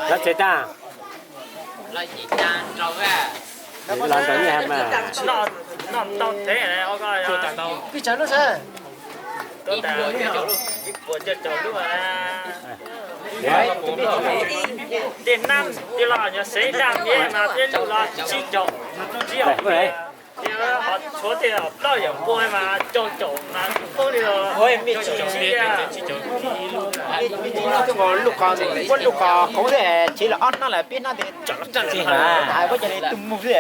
Lov tsev tag. Los nrog nyiaj mas. Tej hnab tej los nyuag xev daj miab mas peb lug los tsib caum, tsib caum. Ho tshuav tej plaub yawm npua mas caum caum mas poob li os. Muab lub qhov qoob thiab, chiv los ob hnab lawm peb hnab tes tsam los tsam li hais, muab cov li tus mus xwb.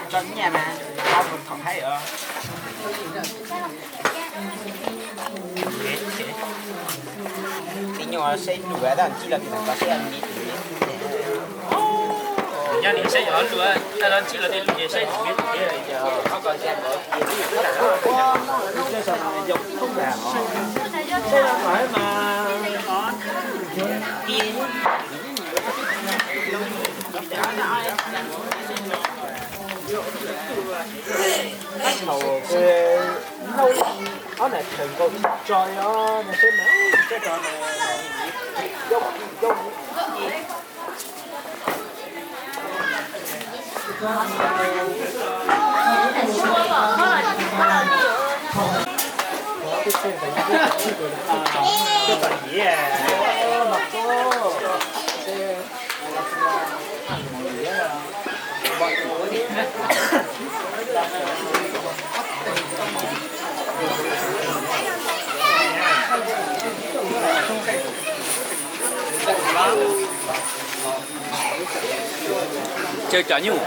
Tso nyiaj mas, thaum hais os. Tib nyuag saib lus tab ncig los tim no saib. Yog nim saib cov lus, ncig los tej lus ces saib. Ob niam tseem nkaus tso no seb mas, Chaw cov nyuj.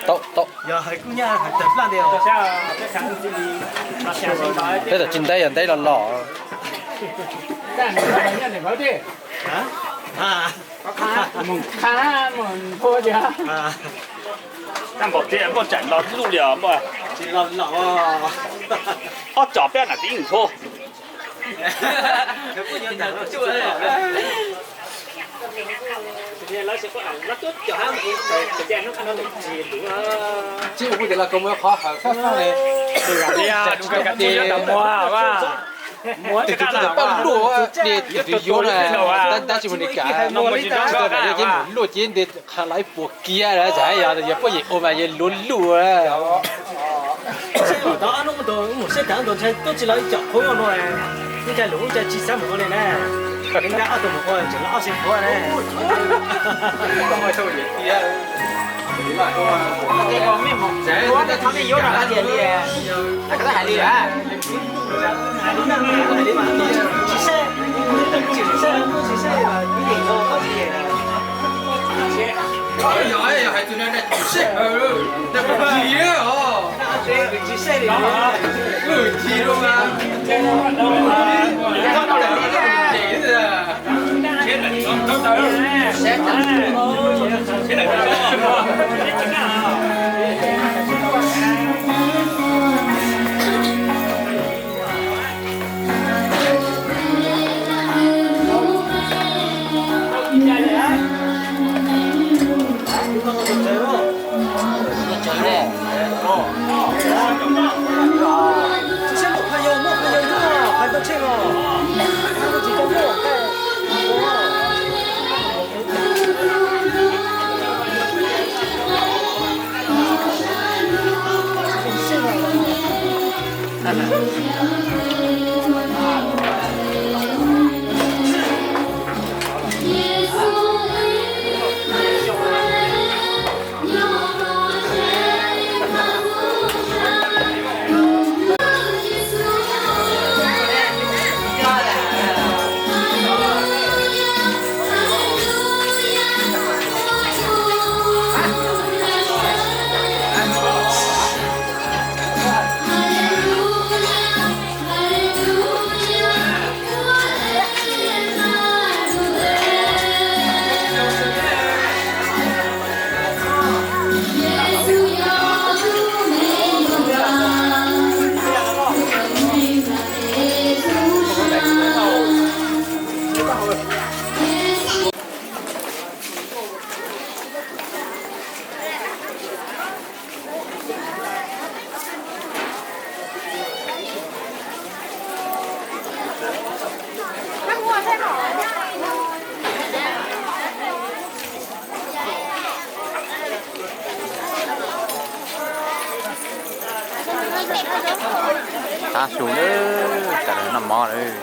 Tau, tau. Peb tam tsis ntev yog ntev los los. Npam tias npaj tsam los luj li os npaj. Ob tsom peb nam tib ntxhua. Tsis ua tias los koj muaj qhov hawm fab fab li, tus twg paj luaj de tus twg yuav na, tab sis mas nws kam tsis tau kam li ces mus luaj ces ntes qha los ib puas kiag lawm, yog yog puaj yim ua mas yog luag luj. Tau ob hnub ntawd mus saib tag ntawd ntshai tuaj tsis los ib co qhuav no, ib co lus ib co tsis xav mus ua li na. Ib nrab ob tug mus ua tseem los ob xeeb qhuav na. Yog hais tus no na, sij hawm na, kwv tsis os, kwv tsis los mas. Tab su lawm, tas lawm noj mov lawm.